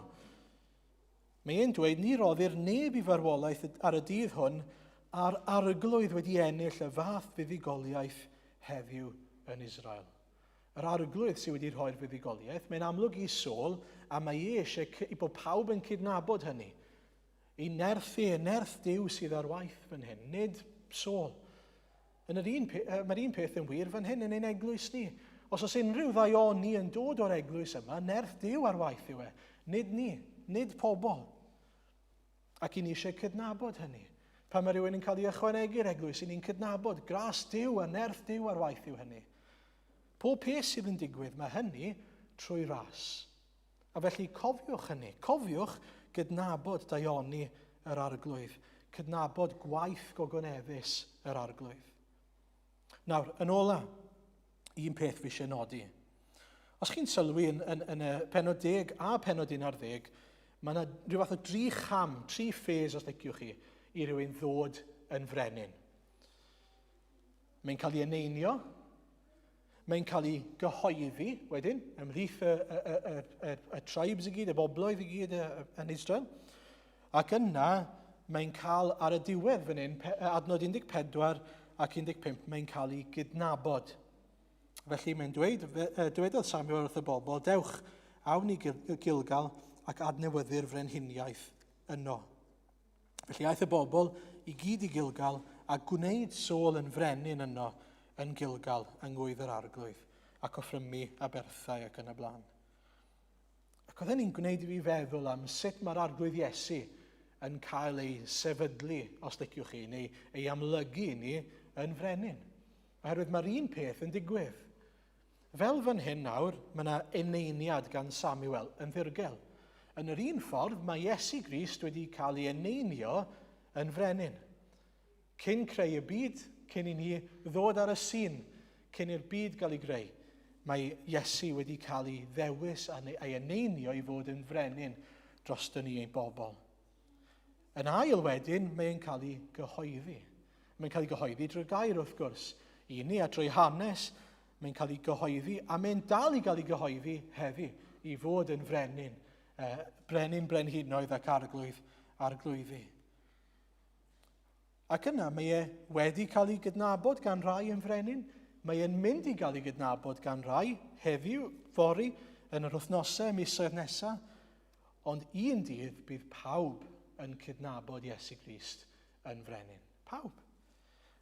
Mae e'n dweud, ni roddir neb i farwolaeth ar y dydd hwn a'r arglwydd wedi ennill y fath fuddugoliaeth heddiw yn Israel. Yr arglwydd sydd wedi rhoi'r fuddugoliaeth, mae'n amlwg i Saul, a mae e eisiau i bod pawb yn cydnabod hynny. Ei nerth e, nerth Duw sydd ar waith fan hyn, nid Saul. Yn yr un, mae'r un peth yn wir fan hyn yn ein eglwys ni. Os oes unrhyw ddaioni yn dod o'r eglwys yma, nerth Duw ar waith yw e, nid ni, nid pobl. Ac i ni eisiau cydnabod hynny. Pan mae rhywun yn cael ei ychwanegu'r eglwys, i ni'n cydnabod gras Duw a nerth Duw ar waith yw hynny. Pob peth sydd yn digwydd, mae hynny trwy ras. A felly cofiwch hynny. Cofiwch gydnabod daioni yr arglwydd. Cydnabod gwaith gogoneddus yr arglwydd. Nawr, yn ola, un peth fi eisiau nodi. Os chi'n sylwi yn, yn, yn y penod 10 a penod 11, mae yna rhyw fath o dri cham, tri ffes os liciwch chi, i rywun ddod yn frenin. Mae'n cael ei eneinio, Mae'n cael ei gyhoeddi wedyn ymhlith y, y, y, y, y tribes i gyd, y bobloedd i gyd yn Israel. Ac yna mae'n cael ar y diwedd fan hyn, adnod 14 ac 15, mae'n cael ei gydnabod. Felly mae'n dweud, dywedodd Samuel wrth y bobl, dewch, awn i Gilgal ac adnewyddu'r frenhiniaeth yno. Felly aeth y bobl i gyd i Gilgal a gwneud Saul yn frenin yno yn Gilgal yng ngwydd yr arglwydd ac offrymu aberthau ac yn y blaen. Ac oedd hynny'n gwneud i fi feddwl am sut mae'r arglwydd Iesu yn cael ei sefydlu, os liciwch chi, neu ei amlygu i ni yn frenin. Oherwydd mae'r un peth yn digwydd. Fel fan hyn nawr, mae yna eneiniad gan Samuel yn ddirgel. Yn yr un ffordd, mae Iesu Grist wedi cael ei eneinio yn frenin. Cyn creu y byd, cyn i ni ddod ar y sîn, cyn i'r byd gael ei greu, mae Iesu wedi cael ei ddewis a'i eneinio i fod yn frenin drosto ni ein bobl. Yn ail wedyn, mae'n cael ei gyhoeddi. Mae'n cael ei gyhoeddi drwy'r gair, wrth gwrs. I ni a drwy hanes, mae'n cael ei gyhoeddi, a mae'n dal i gael ei gyhoeddi heddi, i fod yn frenin, eh, brenin brenhinoedd ac arglwydd arglwyddi. Ac yna mae e wedi cael ei gydnabod gan rai yn frenin, mae e'n mynd i gael ei gydnabod gan rai heddiw, fory, yn yr wythnosau, misoedd nesaf, Ond un dydd bydd pawb yn cydnabod Iesu Grist yn frenin. Pawb.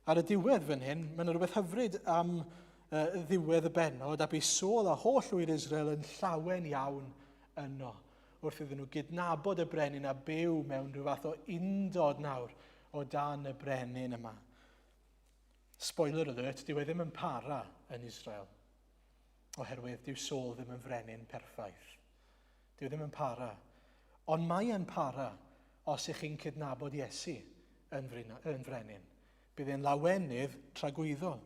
Ar y diwedd fan hyn, mae yna rhywbeth hyfryd am uh, ddiwedd y bennod, a bu Saul a holl wyr Israel yn llawen iawn yno, wrth iddyn nhw gydnabod y brenin a byw mewn rhyw fath o undod nawr o dan y brenin yma. Spoiler alert, dyw e ddim yn para yn Israel. Oherwydd dyw Saul ddim yn frenin perffaith. Dyw e ddim yn para. Ond mae e'n para os ych chi'n cydnabod Iesu yn, yn frenin. Bydd e'n lawenydd tragwyddol,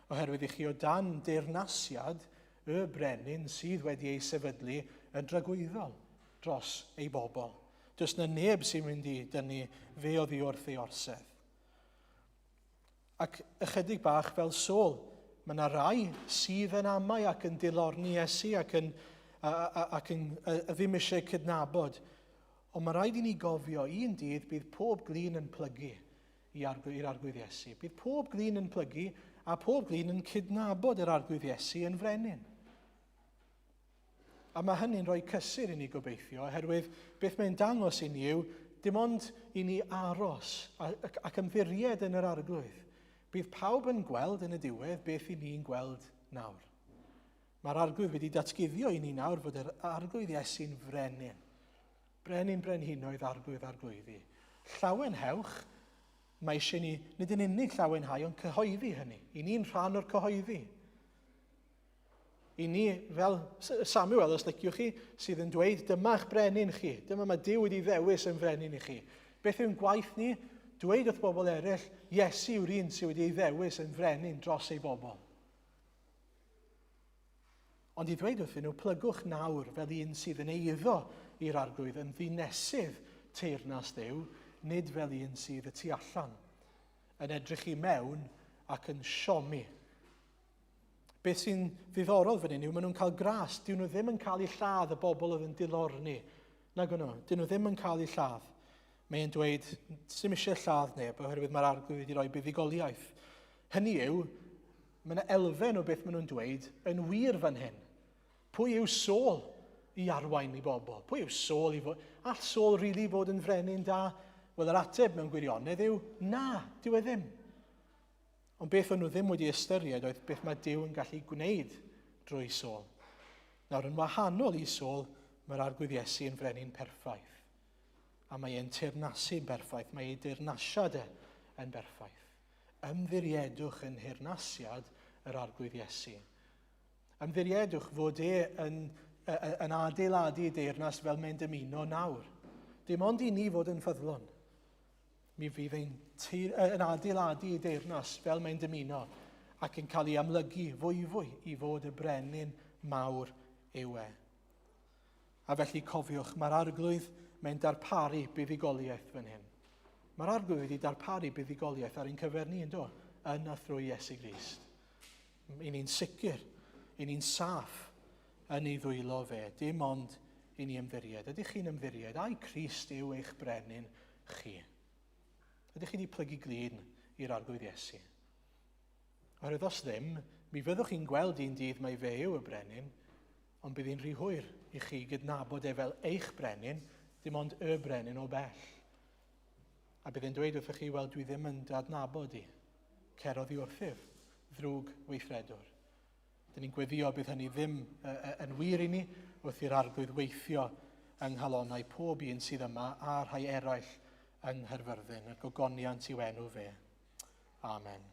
oherwydd i chi o dan deyrnasiad y brenin sydd wedi ei sefydlu yn dragwyddol dros ei bobl. Does na neb sy'n mynd i dynnu fe oddi wrth ei orsedd. Ac ychydig bach fel Saul, mae yna rai sydd yn amau ac yn dilorni Iesu ac yn, a, a, ac yn a, a ddim eisiau cydnabod. Ond mae rhaid i ni gofio, un dydd bydd pob glin yn plygu i'r Arglwydd Iesu. Bydd pob glin yn plygu a pob glin yn cydnabod yr Arglwydd Iesu yn frenin. A mae hynny'n rhoi cysur i ni gobeithio, oherwydd beth mae'n dangos i ni yw dim ond i ni aros ac, ac ymddiried yn yr Arglwydd. Bydd pawb yn gweld yn y diwedd beth i ni'n gweld nawr. Mae'r Arglwydd wedi datguddio i ni nawr fod yr Arglwydd Iesu'n frenin. Brenin brenhinoedd, arglwydd arglwyddi. Llawenhewch, mae eisiau ni nid yn unig llawenhau, ond cyhoeddi hynny. I ni'n rhan o'r cyhoeddi. I ni, fel Samuel, os liciwch chi, sydd yn dweud, dyma'ch brenin chi, dyma mae Duw wedi ddewis yn frenin i chi. Beth yw'n gwaith ni? Dweud wrth bobl eraill, Iesu yw'r un sydd wedi ei ddewis yn frenin dros ei bobl. Ond i ddweud wrthyn nhw, plygwch nawr fel un sydd yn eiddo i'r Arglwydd, yn ddinesydd teyrnas Dduw, nid fel un sydd y tu allan, yn edrych i mewn ac yn siomi. Beth sy'n ddiddorol fan hyn yw maen nhw'n cael gras, dyn nhw ddim yn cael eu lladd y bobl oedd yn dilorni. Nag nhw, dyn nhw ddim yn cael eu lladd. Mae'n dweud, sy'n eisiau lladd neb, oherwydd mae'r arglwydd wedi rhoi buddugoliaeth. Hynny yw, Mae yna elfen o beth maen nhw'n dweud yn wir fan hyn. Pwy yw Saul i arwain i bobl? Pwy yw Saul i fod... All Saul rili really fod yn frenin da? Wel, yr ateb mewn gwirionedd yw na, dyw e ddim. Ond beth o'n nhw ddim wedi ystyried oedd beth mae Duw yn gallu gwneud drwy Saul. Nawr, yn wahanol i Saul, mae'r Arglwydd Iesu yn frenin perffaith. A mae e'n teyrnasu'n berffaith, mae ei deyrnasiad e yn berffaith. Ymddiriedwch yn nheyrnasiad yr Arglwydd Iesu. Ymddiriedwch fod e yn, yn adeiladu ei deyrnas fel mae'n dymuno nawr. Dim ond i ni fod yn ffyddlon. Mi fydd ein teir, yn adeiladu ei deyrnas fel mae'n dymuno ac yn cael ei amlygu fwyfwy i fod y brenin mawr yw e. A felly cofiwch, mae'r Arglwydd, mae'n darparu buddugoliaeth fan hyn. Mae'r Arglwydd wedi darparu buddugoliaeth ar ein cyfer ni, ynddo? Yn a thrwy Iesu Grist. I ni'n sicr, i ni'n saff yn ei ddwylo fe, dim ond i ni ymddiried. Ydych chi'n ymddiried? Ai Crist yw eich brenin chi? Ydych chi wedi plygu glin i'r Arglwydd Iesu? Oherwydd os ddim, mi fyddwch chi'n gweld un dydd mai fe yw y brenin, ond bydd hi'n rhy hwyr i chi gydnabod e fel eich brenin, dim ond y brenin o bell. A bydd e'n dweud wrthych chi, wel, dwi ddim yn dy adnabod i. Cer oddi wrthyf, ddrwg weithredwr. Dyn ni'n gweddio bydd hynny ddim yn wir i ni wrth i'r arglwydd weithio yng nghalonnau pob un sydd yma a rhai eraill yng Nghaerfyrddin, y gogoniant i'w enw fe. Amen.